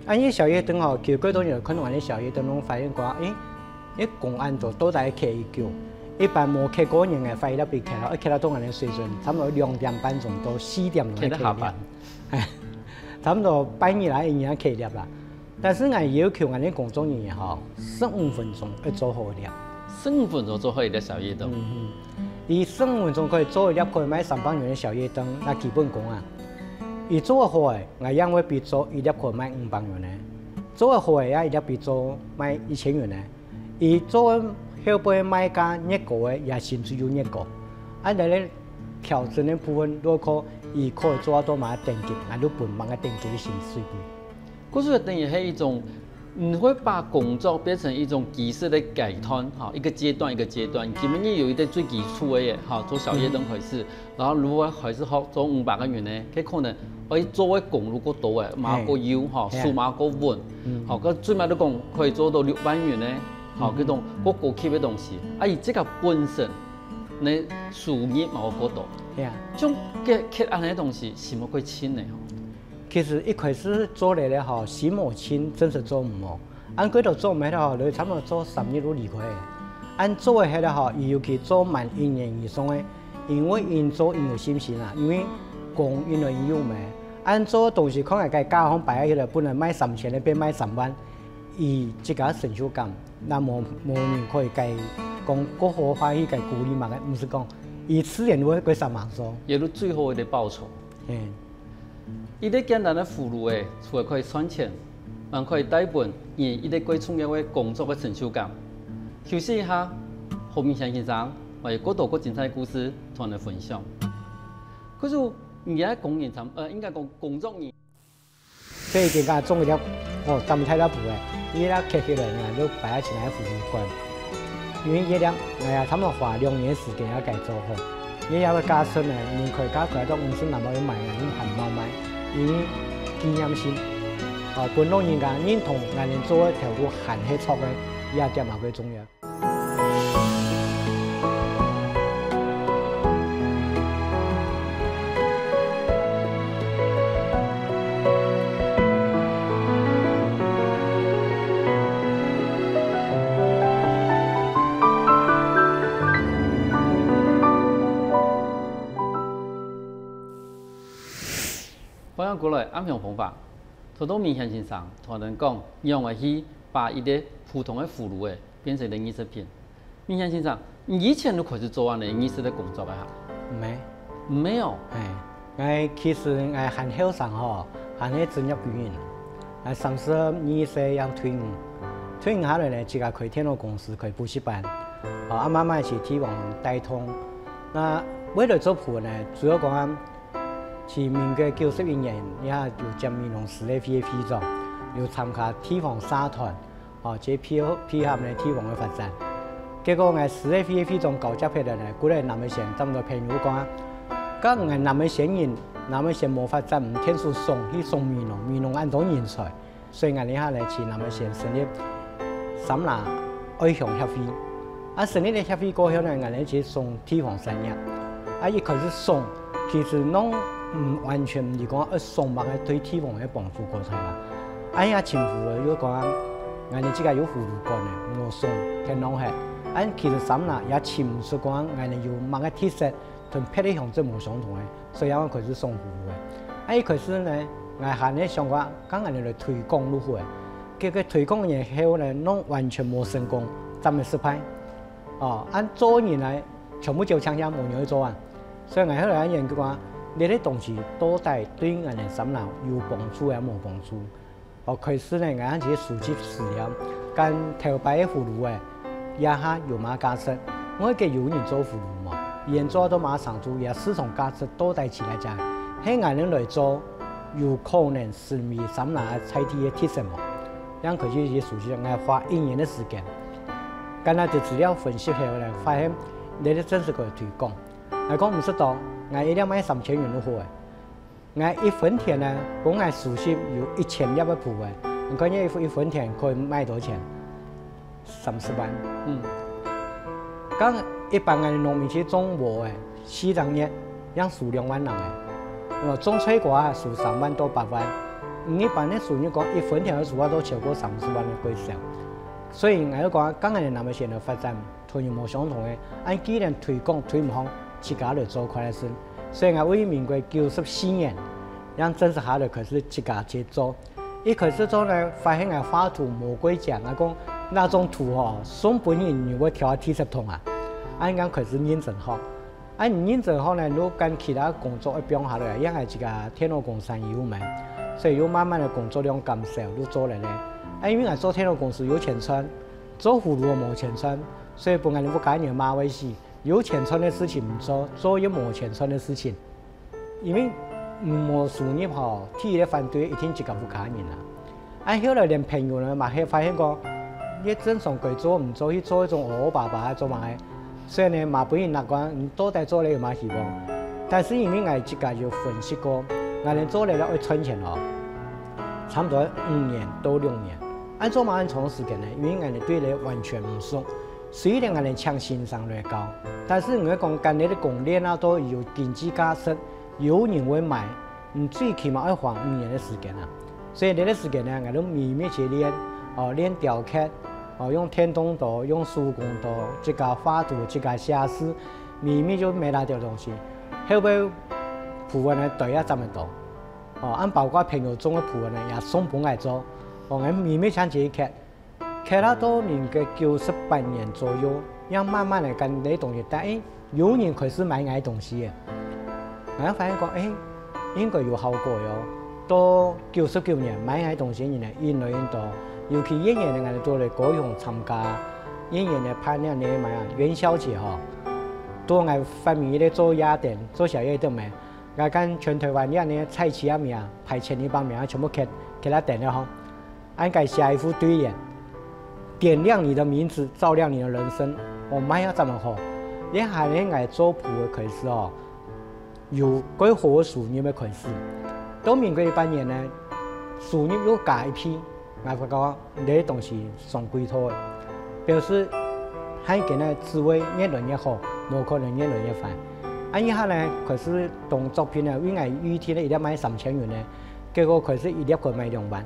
恁呢小夜燈吼，其實過多人看到恁呢小夜燈，攏發現講，誒，這公安組到底刻幾久？一般無刻過人个，發現了被刻了，刻了到恁呢水準，差不多兩點半鐘到四點鐘刻一粒。刻到下班。差不多半日來，一日刻一粒啦。但是𠊎要求𠊎等工作人員吼，十五分鐘愛做好一粒。十五分鐘做好一粒小夜燈。嗯哼。佢十五分鐘可以做一粒可以賣三百元个小夜燈，該基本功啊。佢做好个，𠊎正會比做一粒可以賣五百元个。 做个好个，也一粒比做賣一千元呢。佢做个後背賣價越高个，佢个薪水又越高。恁呢个調整个部分，就靠佢可以做到麼个等級，𠊎就分麼个等級个薪水分。故所等於係一種，你會把工作變成一種技術个階段，哈，一個階段一個階段。今日有一個最基礎个，哈，做小夜燈開始， 然後如果開始學做五百个人呢，該可能愛做个功如果多个，嘛个有吼，嘿啊。手嘛个穩，嗯。吼，該最尾都講可以做到六萬元呢，吼，嗯。該種過高級个東西，啊，佢自家本身呢收入嘛个過多，嘿啊。像該刻恁呢个東西，心無過輕呢吼。其實一開始做來个吼，心無輕，真實做毋好。 恁過都做毋忒吼，就差不多做三日就離開了。恁做个忒吼，佢尤其做滿一年以上个，因為佢做佢有信心啊，因為講因為佢有咩，恁做東西看來該價項擺下去了，本來賣三千个變賣三萬，佢自家成就感，該無無人可以該講過好話去該鼓勵麼个，毋係講，佢自然會會上猛做。也就最好个報酬。嘿。 一個簡單个葫蘆仔，除了可以賺錢，還可以帶分人一個過重要个工作个成就感。休息一下，何明賢先生還有過多過精彩个故事同你分享。可是你个工人參，呃，應該講工作人員。所以今下種一粒，哦，當大粒莩个，這粒刻起來呢，就擺在前个圖書館。因為這粒，哎呀，差不多花兩年時間才做好。這粒个價值呢，人開價開到五十萬買呢，還無賣，因為紀念性。哦，分老人家認同𠊎等做个頭路還係著个，這點也過重要。 歡迎過來，暗香風華。頭到明賢先生同𠊎等講，仰會去把一個普通个葫蘆仔變成一個藝術品。明賢先生，你以前就開始做恁呢藝術个工作个哈？毋係。毋係哦。哎，𠊎其實𠊎還後生吼，還係職業軍人。𠊎三十二歲正退伍，退伍下來呢，自家開電腦公司，開補習班，哦，啊，慢慢去地方帶動。那為了做莩呢，主要講啊， 自民國九十一年，也有接美濃市个會个會長，有參加地方社團，哦，這配合，配合呢地方个發展。結果𠊎市个會个會長交接忒了呢，過來南門縣，差不多朋友講啊，該𠊎南門縣人，南門縣無發展，毋𢯭手送，去送美濃，美濃恁多人才。 所以𠊎這下呢，去南門縣成立三衲愛鄉協會。啊，成立了協會過後呢，𠊎呢就送地方產業。啊，一開始送，其實攏毋完全毋係講愛送麼个對地方个幫助過大啊。啊，也政府又講，𠊎呢自家有葫蘆館呢，無送，天龍黑。啊，其實三衲也尋毋出講，𠊎呢有麼个特色，同別个鄉鎮無相同个。 所以𠊎開始送葫蘆个。啊，一開始呢，𠊎還係想講，講𠊎來推廣就好个。結果推廣以後呢，攏完全無成功，正會失敗。哦，恁做人呢，全部照青青，無人會做啊。所以𠊎後來研究講，這個東西到底對𠊎等三衲有幫助還無幫助？ 哦，開始呢，𠊎正去收集資料，講頭擺个葫蘆仔，這下有麼个價值？外國有人做葫蘆無？佢等做到麼个程度？佢个市場價值到底在哪隻？係𠊎等來做，有可能成為三衲个在地个特色無？正開始去收集，𠊎花一年个時間，將這兜資料分析後呢，發現這個真實可以推廣。𠊎講毋使多，𠊎一粒賣三千元就好个。 𠊎一分田呢，分𠊎收集有一千粒个莩仔，你看這一分，一分田可以賣多少錢？三十萬。嗯。講一般个農民去種禾仔，四隻月，正收兩萬銀仔。呃，種菜瓜啊，收三萬到八萬。你一般个收入講，一分田个收入都超過三十萬个過少。所以𠊎就講，講𠊎等南門縣个發展， 同人無相同个，恁既然推廣推毋好，自家來做看下先。所以𠊎對民國九十四年，正正式下來開始自家去做。一開始做呢，發現𠊎畫圖無幾靚，𠊎講，這種圖吼，送分人，你會挑啊第十桶啊。恁樣開始認真學。恁認真學呢，又跟其他工作一放下來，因為自家電腦公司有門，所以又慢慢个工作量減少，又做了呢。啊，因為𠊎做電腦公司有錢賺， 做葫蘆無錢賺，所以分𠊎屋下人罵會死。有錢賺个事情毋做，做又無錢賺个事情。因為無收入吼，第一个反對一定自家屋下人啊。啊，後來連朋友呢，嘛係發現講，這正常該做毋做，去做一種烏烏巴巴个做麼个？所以呢，嘛分人罵講，你到底做了有麼希望？但是因為𠊎自家有分析過，𠊎等做了愛賺錢哦，差不多五年到六年。 恁做麼恁長時間呢？因為𠊎等對這完全毋熟。雖然𠊎等請先生來教，但是𠊎講，跟這个工練啊，都有經濟價值，有人會買，你最起碼愛花五年个時間啊。所以這个時間呢，𠊎都秘密去練，哦，練雕刻，哦，用電動刀，用手工刀，自家畫圖，自家寫字，秘密就買那兜東西。後尾莩仔呢，堆啊，這麼多。哦，恁包括朋友種个莩仔呢，也送分𠊎做。哦，𠊎秘密搶去刻。 刻啊到民國九十八年左右，正慢慢个跟這東西，但係有人開始買𠊎東西个。𠊎發現講，誒，應該有效果喲。到九十九年，買𠊎東西个人呢，越來越多，尤其越南个人都來高雄參加演員个伴娘呢嘛，元宵節吼，都𠊎發明一个做夜燈，做宵夜燈咩，𠊎跟全台灣个呢菜市仔名，排前一百名，全部刻刻下燈了吼。俺个寫一副對聯：點亮你的名字，照亮你的人生。哦，賣啊，這麼好！這下呢，𠊎做譜个開始哦，有蓋好个收入个開始。到民國一百年呢，收入又加一倍，𠊎發覺這東西上貴頭个，表示還緊个滋味越來越好，無可能越來越壞。啊，以後呢，開始當作品呢，因為一粒呢，一粒賣三千元呢，結果開始一粒可以賣兩萬。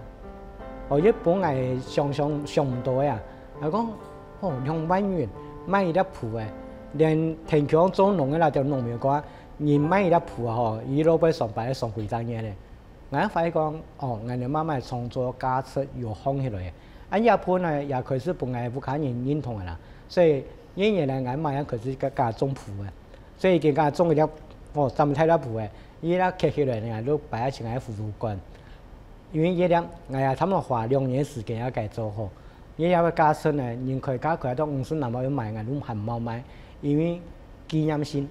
哦，這本來想想想毋到个啊！𠊎講，哦，兩萬元賣一粒譜个，連田腔做農个啦，就農民講，人賣一粒譜啊吼，佢老爸上班上幾隻月咧。𠊎發現講，哦，𠊎个媽媽創作價值有放起來个。啊，這本呢，也開始分𠊎屋下人認同个啦。所以，一年來，𠊎媽也開始自家種譜个。所以，自家種一粒，哦，這麼大粒譜个，佢那刻起來呢，都擺在自家个圖書館。因為這粒，𠊎也差不多花兩年時間也該做好。這粒个價值呢，人開價開到五十零萬，賣，𠊎都還無賣，因為紀念性。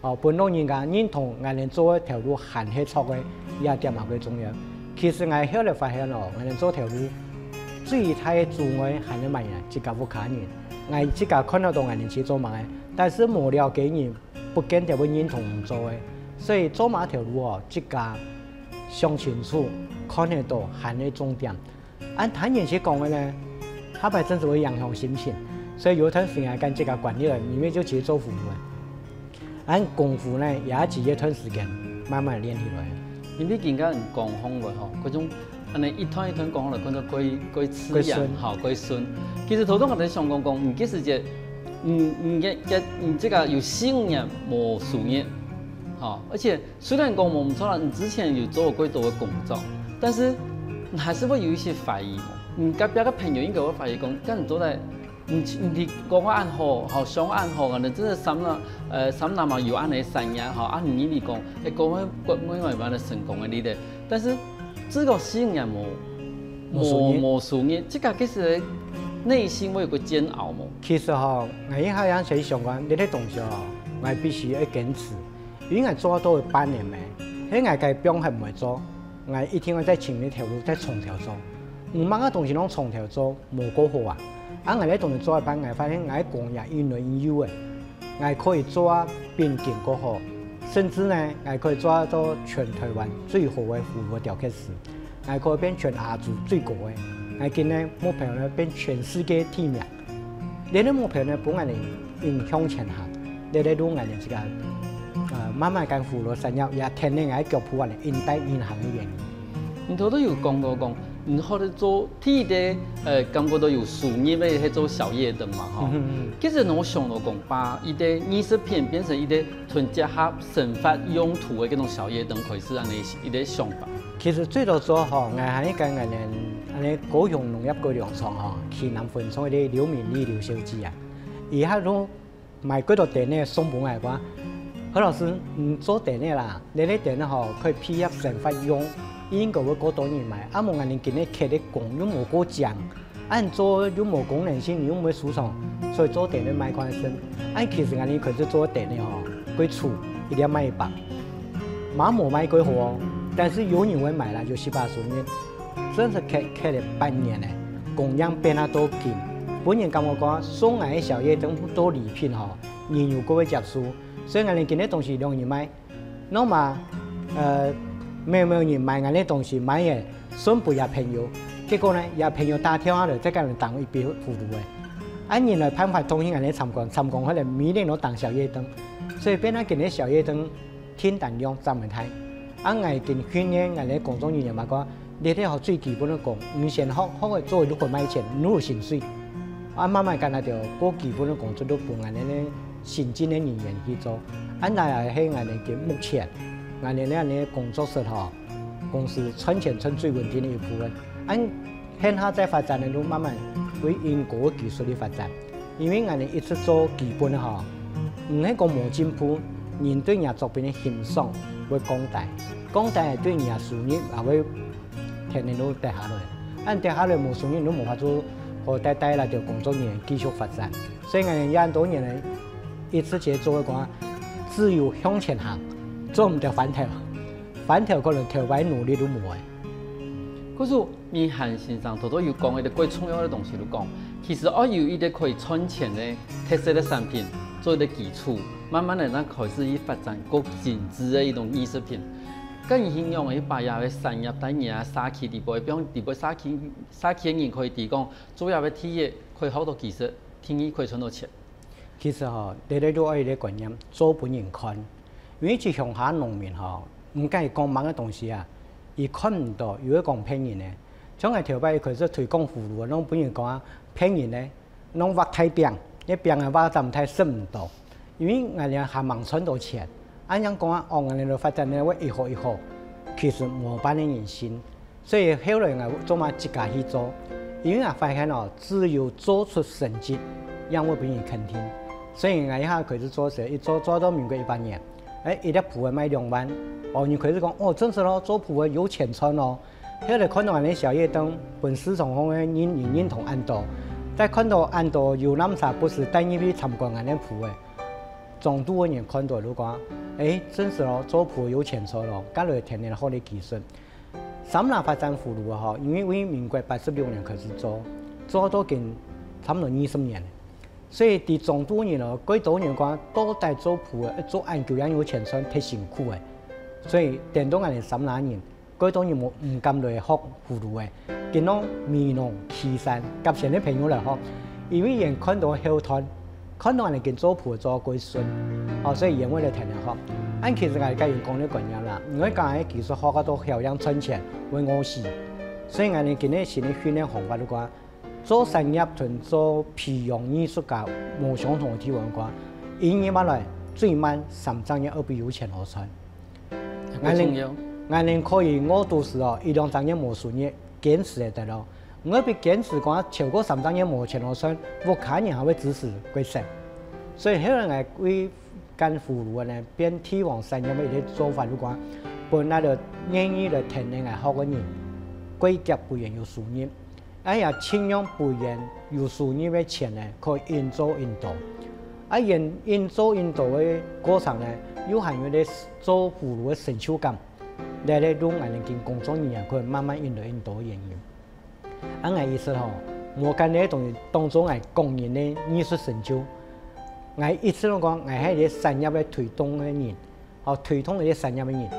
哦，分老人家認同𠊎等做个頭路還係著个，這點嘛蓋重要。其實𠊎後來發現哦，𠊎等做頭路最大个阻礙還係麼人啊？自家屋下人。𠊎自家看得到𠊎等去做麼个，但是無了解人，不見得會認同𠊎做个。所以做麼頭路哦，自家想清楚，看得到還係重點。 恁聽人去講个呢，下擺真係會影響心情。所以有段時間跟自家管理人，因為就自家做服務个。恁功夫呢，也係一段時間慢慢練起來。因為今个人講方法吼，該種恁呢一段一段講落來，感覺蓋蓋自然，蓋順。吼，蓋順。其實頭先𠊎在想講講，你其實就，嗯，你个个你這个有四五年無收入，吼，而且 雖然講無毋著啦，你之前有做過幾多个工作，但是你還是會有一些懷疑嘛。你隔壁个朋友應該會懷疑講，該你做得，你你講話恁好，好像恁好，可能真的三那呃三那嘛有恁呢三樣吼，啊你認為講，哎，講會會會會蠻成功个你咧，但是這个四五年無無收入。無無收入，這个其實內心會有個煎熬嘛。其實吼，𠊎一下樣先想講，這个東西吼，𠊎必須要堅持。 因為𠊎做到半年咩，係𠊎个放忒毋會做，𠊎一定愛在前面頭路再從頭做。毋，麼个東西攏從頭做，無過好啊！啊，𠊎這東西做一半，𠊎發現𠊎个工也越來越有誒，𠊎可以做啊，比今過好，甚至呢，𠊎可以做到全台灣最好个服務調解師，𠊎可以變全亞洲最高个，𠊎今个目標呢，變全世界第一名。 這个目標呢，分𠊎等緊向前行。這个路𠊎等自家，呃，慢慢間扶落山腰，也跈等𠊎腳步啊，緊帶人行个原因。你頭頭有講到講，你好像做第一个，呃，感覺到有收入个，係做宵夜燈嘛，吼。嗯嗯嗯。其實我想到講，把一个藝術品變成一个純結合生活用途个這種宵夜燈，開始恁呢一个想法。其實最早做吼，𠊎還係跟𠊎等恁呢高雄農業改良場吼，去南分廠个劉敏麗劉小姐啊。 佢還都買幾多燈仔送分𠊎講：「何老師，你做燈仔啦，這个燈仔吼，可以配合生活用，應該會過多人買。啊無𠊎等今个刻个工又無夠靚，恁做又無功能性，又毋會收藏，所以做燈仔賣看先。」恁其實𠊎等開始做燈仔吼，蓋粗，一粒賣一百，嘛無賣蓋好哦，但是有人會買啦，有七八十人。 真係刻刻了半年呢，供應變啊到緊，分人感覺講送𠊎个宵夜燈做禮品吼，人又過會接受，所以𠊎等今个東西兩人買。那麼，呃，無無人買𠊎个東西，買个送分佢朋友，結果呢，佢朋友打電話來，再跟人打一杯葫蘆个。啊，人來辦法通知𠊎等參觀，參觀後來每人都當宵夜燈，所以變啊今个宵夜燈訂單量這麼大。 啊，𠊎緊訓練𠊎个工作人員嘛講，這个學最基本个工，你先學，學會做就好賣錢，你有薪水。啊，慢慢間啊，就過基本个工作都分𠊎等个新進个人員去做。啊，那也係𠊎等个目前，𠊎等个工作室吼，公司賺錢賺最穩定个一部分。啊， 現下再發展个路慢慢會因高个技術去發展。因為𠊎等一直做基本个吼，毋係講無進步，人對若作品个欣賞會降低，降低對若收入也會天天都跌下來。恁跌下來無收入，你都無法度好帶帶𠊎兜工作人員繼續發展。所以𠊎兜恁多年來，一直在做个講，只有向前行，做毋得翻頭，翻頭可能頭擺努力都無个。故所，明賢先生頭頭有講一個最重要个東西，就講，其實愛有一個可以賺錢个特色个產品做一個基礎，慢慢个正開始去發展較精緻个一種藝術品。該你形容个一把个產業，在你个社區裡背，比方裡背社區社區个人可以提供做這个第一可以學到技術，第二可以賺到錢。其實吼，這個就愛一個觀念，做分人看。因為去鄉下農民吼，毋管講麼个東西啊，佢看毋到，又會講騙人个。像𠊎頭擺一開始推廣葫蘆，攏分人講啊，騙人个，攏畫大餅，該餅啊畫到毋大食毋到。因為𠊎兜還吂賺到錢，恁樣講啊，哦，𠊎兜發展呢會一好一好，其實無半個人信。 所以後來𠊎做嘛自家去做，因為𠊎發現哦，只有做出成績，正會分人肯定。所以𠊎一下開始做時，一做做到民國一百年，哎，一粒瓠仔賣兩萬，哦，人開始講，哦，真實咯，做瓠仔有錢賺咯。後來看到𠊎兜小夜燈，分市場項个人人認同恁多，再看到恁多遊覽車不時帶入去參觀𠊎兜瓠仔，莊肚个人看到就講，哎，真實咯，做瓠仔有錢賺咯，該來田裡學个技術。 三林發展葫蘆仔吼，因為對民國八十六年開始做，做到今差毋多二十年。所以在莊肚人哦，蓋多人講到底做瓠仔，做恁久樣有錢賺，忒辛苦个。所以顛倒𠊎兜三林人，蓋多人無毋敢來學葫蘆仔，緊攏美濃、旗山、甲仙个朋友來學，因為佢兜看到後段， 看到𠊎兜今做瓠仔做到蓋順，哦，所以佢兜會來田裡學。恁其實𠊎兜該用講个觀念啦，毋會講个技術學到曉樣賺錢會餓死。所以𠊎兜今日新个訓練方法就講，做產業同做培養藝術家無相同个地方講，一日嘛來，最慢三隻月愛分有錢好賺。 𠊎兜，𠊎兜可以餓肚屎哦，一兩隻月無收入，堅持會得咯。毋會比堅持講超過三隻月無錢好賺，屋下人還會支持過食。所以後來𠊎為該葫蘆仔呢，變地方產業个一個做法，就講，分該兜願意來田裡𠊎學个人，過遽分佢兜有收入。 哎呀，盡量分佢兜有收入个錢呢，可以緊做緊多。啊，緊緊做緊多个過程呢，又還有咧做葫蘆个成就感，這個就𠊎兜今工作人員可以慢慢緊來緊多个原因。啊，𠊎一直吼，無將這個東西當做𠊎個人个藝術成就。𠊎一直攏講，𠊎係一個產業个推動个人。 哦，推動一個產業个人。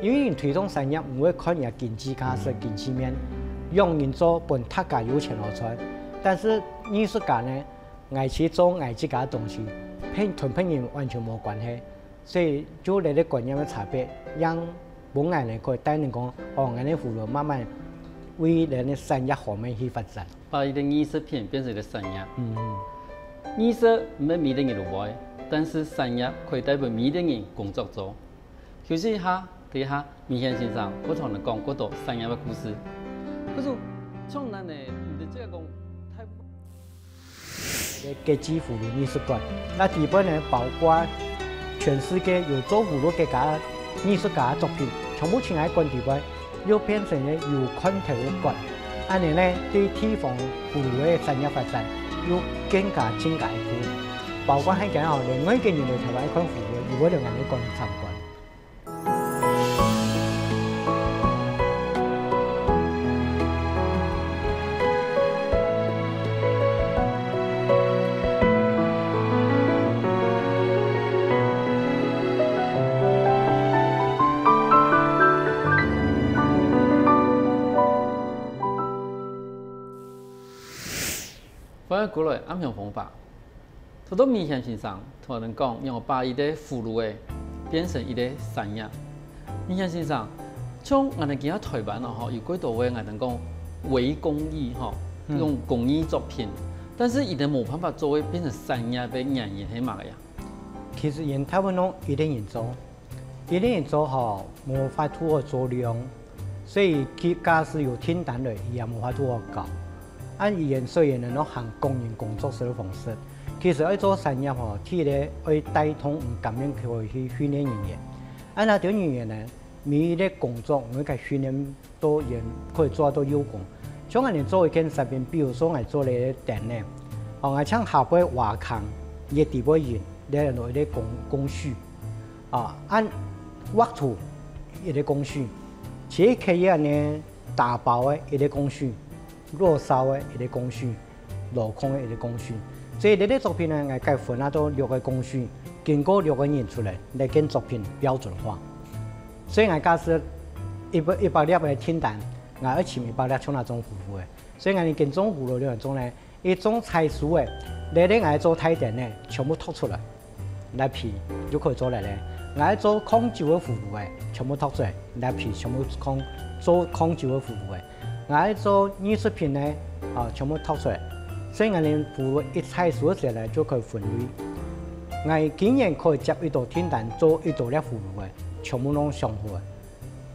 因為人推動產業，毋會看人家經濟價值、經濟面，仰人做分大家有錢好賺。但是藝術家呢，𠊎去做𠊎自家个東西，別同別人完全無關係，所以就這個觀念个差別，讓分𠊎兜可以帶領講，哦，𠊎兜个葫蘆慢慢為這個產業方面去發展。 把一個藝術品變成一個產業。嗯，藝術毋係每個人都會，但是產業可以帶分每個人工作做。休息一下，等一下明賢先生會同你講更多產業个故事。可是像恁呢，你的這個講太國際葫蘆藝術館，該裡背呢包括全世界有做葫蘆个家藝術家个作品，全部請來館裡背。 又變成了有看頭个館。恁樣呢，對地方葫蘆个產業發展又更加增加一步。包括還講吼，連外國人來台灣看葫蘆，又會來𠊎兜館參觀。 歡迎過來暗香風華。頭到明賢先生同𠊎兜講，仰般把一個葫蘆仔變成一個產業。明賢先生，像𠊎兜今下台灣哦，吼，有幾多位𠊎兜講微工藝吼，這種工藝作品，但是佢兜無辦法做會變成產業个原因係麼个呀？其實𠊎大部分攏一個人做，一個人做吼，無法度好做量，所以佢假使有訂單來，佢也無法度好交。 恁樣，所以呢，就行工人工作室个方式。其實愛做產業吼，第一個愛帶動你甘願去訓練人員。恁樣，對人員呢，每一個工作，你愛訓練到佢可以做到有功。像𠊎等做一件產品，比如說𠊎做了一個燈呢，哦，𠊎像下背挖空，一底背印，這樣一個工工序，啊，恁畫圖一個工序，切刻印呢打包个一個工序，落燒个一個工序，鏤空个一個工序。所以這個作品呢，𠊎該分啊到六個工序，經過六個人出來，這件作品標準化。所以𠊎假使一百一百粒个訂單，𠊎愛尋一百粒像哪種葫蘆个。所以𠊎等經總葫蘆了種呢，一種採收个，這個𠊎做大燈呢，全部托出來，來批就可以做了咧。𠊎做抗酒个葫蘆个，全部托出來，來批全部抗做抗酒个葫蘆个。𠊎做藝術品呢，啊，全部托出來。所以𠊎等葫蘆一採收起來就可以分類。𠊎今年可以接一多訂單，做一多粒葫蘆个，全部攏上好个。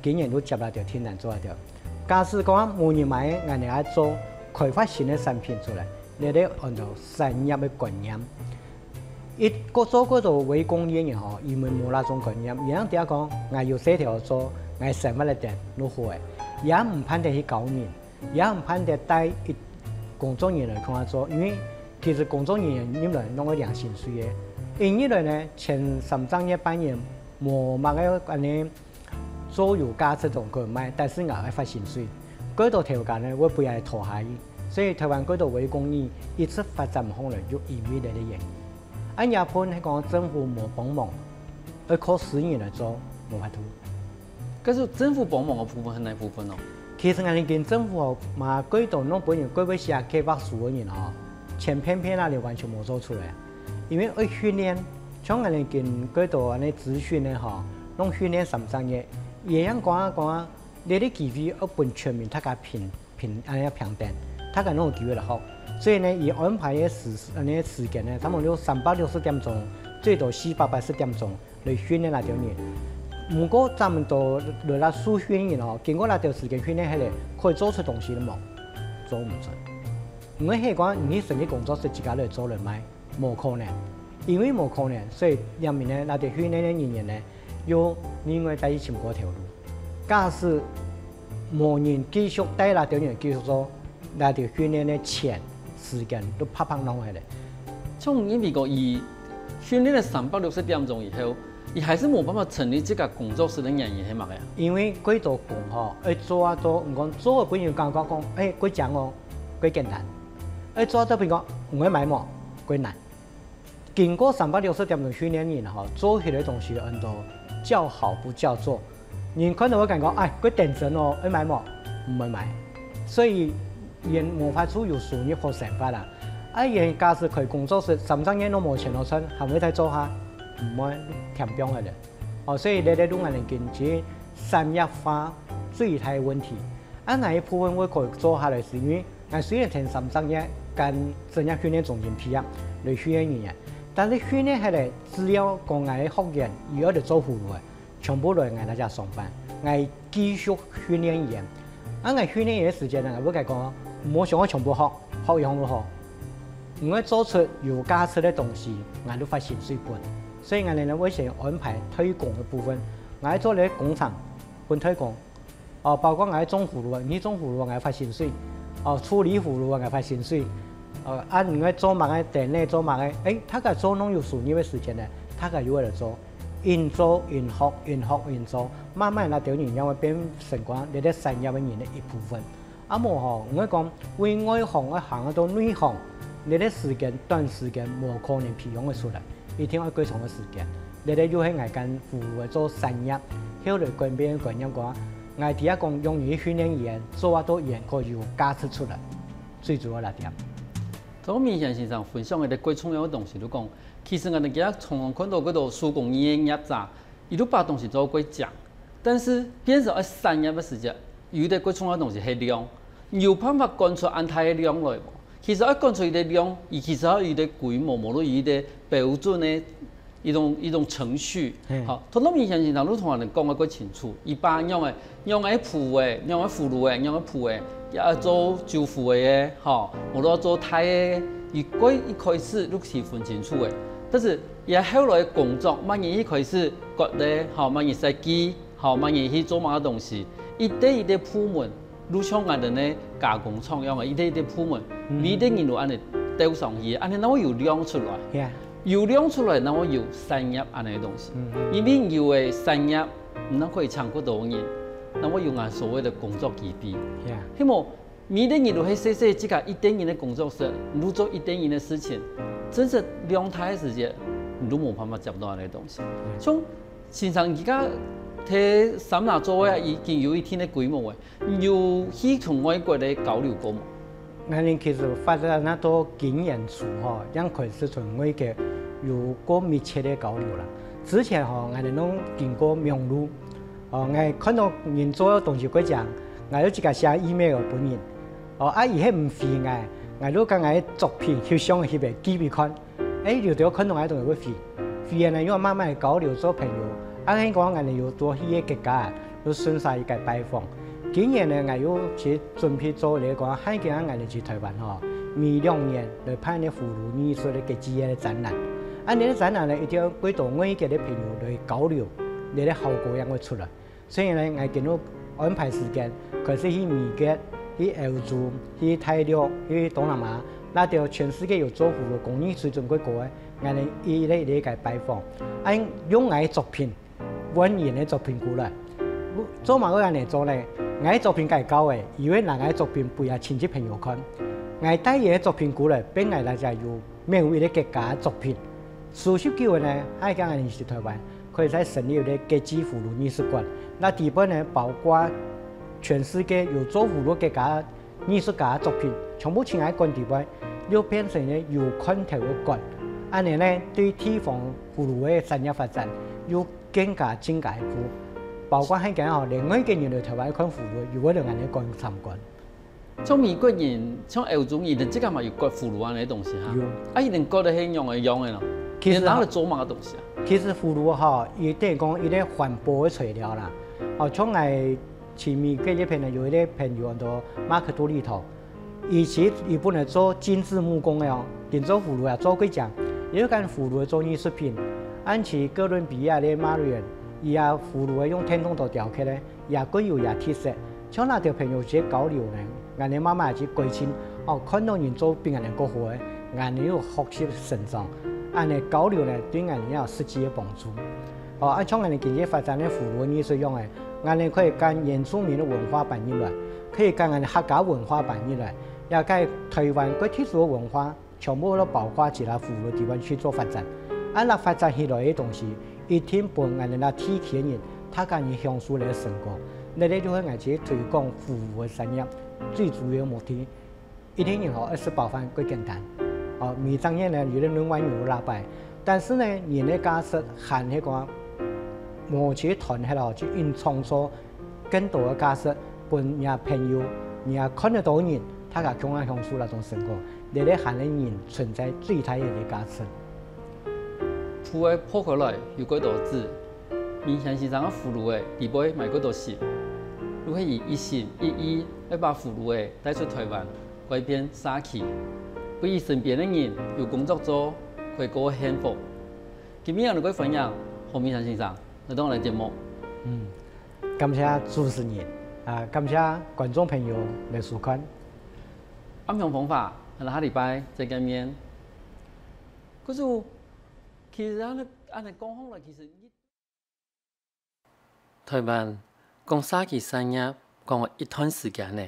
今年都接了條訂單做了條。假使講無人買，𠊎等愛做開發新个產品出來，這個安到產業个觀念。一個做過多微工業个吼，佢們無那種觀念，佢樣底下講，𠊎有事頭做，𠊎生活个點都好个，也毋盼得去教人，也毋盼得帶一工作人員來看下做，因為其實工作人員入來攏會領薪水个，一入來呢，前三隻月半年無麼个恁呢 做有價值个東西賣，但是𠊎愛發薪水。過多頭家呢會分𠊎拖下去，所以台灣過多微工業一直發展毋好來，就因為這個原因。恁樣分係講政府無幫忙，愛靠私人來做，無法度。可是政府幫忙个部分係哪部分哦？其實𠊎等跟政府哦，嘛過多攏分人過會寫計畫書个人哦，錢騙騙啊，你完全無做出來。因為愛訓練，像𠊎等跟過多恁呢諮詢个吼，攏訓練三隻月， 也樣講啊講啊，這個機會愛分全民大家平平恁樣平等，大家攏有機會來學。所以呢，佢安排个時恁呢時間呢，差不多有三百六十點鐘，最多四百八十點鐘來訓練那兜人。毋過差不多來啦受訓練人哦，經過那兜時間訓練下來，可以做出東西了無？做毋出。毋會係講你去成立工作室自家來做來賣，無可能。因為無可能，所以人民呢，那兜訓練个人員呢， 又另外再去尋過頭路。假使無人繼續帶那兜人繼續做，那兜訓練个錢、時間都白白浪費了。從因為講，佢訓練了三百六十點鐘以後，佢還是無辦法成立這個工作室个原因係麼个啊？因為過多工吼，愛做啊做，毋講做个本人感覺講，哎，過靚哦，過簡單。愛做啊做，比如講，毋會賣無，過難。 經過三百六十點鐘訓練人吼，做起來東西安到叫好不叫座。人看到會感覺，哎，佢頂真哦，會買無？毋會買。所以，佢無法度有收入好生活啦。啊，佢假使開工作室，三十年都無錢好賺，還會再做下？毋會，添放个咧。哦，所以這個路𠊎等經濟產業化最大个問題。 啊，𠊎一部分會可以做下來，係因為𠊎雖然前三十年跟職業訓練中心畢業，來訓練人員，但是訓練下來，只要講𠊎个學員，佢愛來做葫蘆个，全部來𠊎那家上班，𠊎繼續訓練佢。啊，𠊎訓練佢个時間呢，𠊎會講，毋好想愛全部學，學一項就好。𠊎愛做出有價值个東西，𠊎就發薪水分。所以𠊎呢會先安排推廣个部分，𠊎愛做个工廠分推廣。 哦，包括𠊎種葫蘆啊，你種葫蘆啊，𠊎發薪水。哦，處理葫蘆啊，𠊎發薪水。呃，啊，你愛做麼个，店內做麼个，誒，大家做攏有收入个時間呢，大家又會來做，緊做緊學，緊學緊做，慢慢那兜人也會變成講這個產業个人个一部分。啊無吼，𠊎講對外行愛行到內行，這個時間短時間無可能培養得出來。 一定愛過長个時間。這個又係𠊎跟葫蘆仔做產業，後來改變个觀念講，𠊎第一講用於訓練語言，做啊到語言可以有價值出來，最主要那點。頭先明賢先生分享个過重要个東西，就講，其實𠊎等今日常常看到幾多手工藝个業者，佢都把東西做過靚， 但是變成愛產業个時節，有一個過重要个東西係量，有辦法趕出恁大个量來無？其實愛趕出一個量，佢其實愛有一個規模，無論有一個標準个一種一種程序。好，頭先明賢先生都同𠊎等講个過清楚，佢把仰仔仰仔鋪仔，仰仔葫蘆仔，仰仔鋪仔，也做酒壺仔个，吼，無論做大个，佢過一開始就係分清楚个。但是 佢後來个工作，麼人一開始割咧，吼，麼人設計，吼，麼人去做麼个東西，一個一個部門，就像𠊎兜个加工廠樣个，一垤一垤部門，每垤人都恁仔鬥上去，恁仔正會有量出來。有量出來，正會有產業恁仔个東西。因為有个產業，你正可以請較多人，正會有𠊎所謂个工作基地。係無？每垤人都係細細自家一垤人个工作室，你就做一垤人个事情，真實量大个時節，你就無辦法接到恁仔个東西。像先生，你看在三亞做个已經有一定个規模了，有去同外國个交流過無？𠊎兜其實發展到今年初吼，正開始同外國有過密切个交流啦。之前吼，𠊎兜攏經過網路，哦，𠊎看到人做个東西過靚，𠊎就自家寫email分人。哦，啊，佢係毋回𠊎，𠊎就將𠊎个作品翕相翕个寄分佢看。 欸，有兜看到𠊎就會飛，飛个呢又慢慢交流做朋友。啊，𠊎講𠊎兜有多去个國家，就順續一個拜訪。今年呢，𠊎又去準備做這個，還記得𠊎兜去台灣吼，每兩年來辦个葫蘆藝術个國際个展覽。啊，這個展覽呢，一定會帶到外國个朋友來交流，這個效果正會出來。 所以呢，𠊎今日安排時間，開始去美國、去歐洲、去大陸、去東南亞，那兜全世界有做葫蘆工藝水準較高个，𠊎兜一個一個个拜訪，恁用𠊎个作品，換人个作品過來。做麼个恁仔做呢？𠊎个作品較高个，佢會拿𠊎个作品分佢親戚朋友看。𠊎帶佢个作品過來，變𠊎大家有 每一個國家个作品。收集久了呢，還將𠊎兜去台灣，可以再成立一個國際葫蘆藝術館。那底背呢，包括全世界有做葫蘆國家藝術家个作品，全部請來館底背，又變成一個有看頭个館。恁仔呢，對地方葫蘆个產業發展又更加進加一步。包括還講吼，連外國人來台灣看葫蘆，又會來𠊎兜館參觀。 像美國人、像歐洲人，佢兜自家嘛有割葫蘆恁仔个東西哈。有。啊，佢兜割个係仰仔樣个咯？其實啊，佢兜拿來做麼个東西啊？其實葫蘆吼，佢等於講一個環保个材料啦。哦，像𠊎去美國這片呢，有一個朋友安到馬克杜立頭，佢其實佢本來做精緻木工个哦，佢做葫蘆啊做過靚，佢又將葫蘆做藝術品，恁去哥倫比亞个Marion，佢啊葫蘆个用電動刀雕刻个， 也較有也特色。像𠊎兜朋友之間交流呢，𠊎兜慢慢就改進，哦，看到人做比𠊎兜較好个，𠊎兜又學習成長，恁仔交流呢，對𠊎兜也有實際个幫助。哦，啊，像𠊎兜經濟發展个葫蘆藝術樣个，𠊎兜可以將原住民个文化搬入來，可以將𠊎兜客家文化搬入來，也將台灣各地方个文化 全部都包括在這葫蘆个地方去做發展。恁仔發展起來个東西，一定分𠊎兜這地區个人，大家人享受這个成果。這个就係𠊎兜推廣葫蘆个產業最主要个目的。一定人吼，愛食飽飯較簡單。哦，每隻月呢，有个另外有个禮拜，但是呢，人个價值還係講，無去斷忒咯，去硬創造 更多个價值分若朋友、若看得到个人，大家共下享受這種成果，這个還係人存在最大个價值。脯仔破開來有幾多子，明賢先生个葫蘆仔裡背埋幾多心，就係佢一心一意愛把葫蘆仔帶出台灣，改變社區，分佢身邊个人有工作做，可以過幸福。今晡日𠊎兜个歡迎何明賢先生來到𠊎个節目。嗯。 感謝主持人，啊，感謝觀眾朋友个收看。暗香風華，下禮拜再見面。可是，其實恁仔，恁仔講好了，其實你台灣講社區產業講了一段時間了，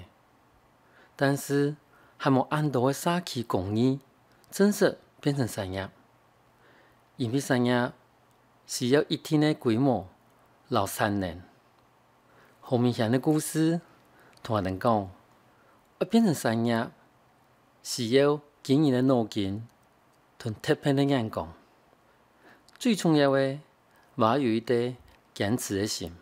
但是還無恁多个社區工藝正式變成產業。 因為產業需要一定个規模摎產能。何明賢个故事同𠊎兜講，愛變成產業，需要驚人个腦筋同特別个眼光。最重要个，還愛有一個堅持个心。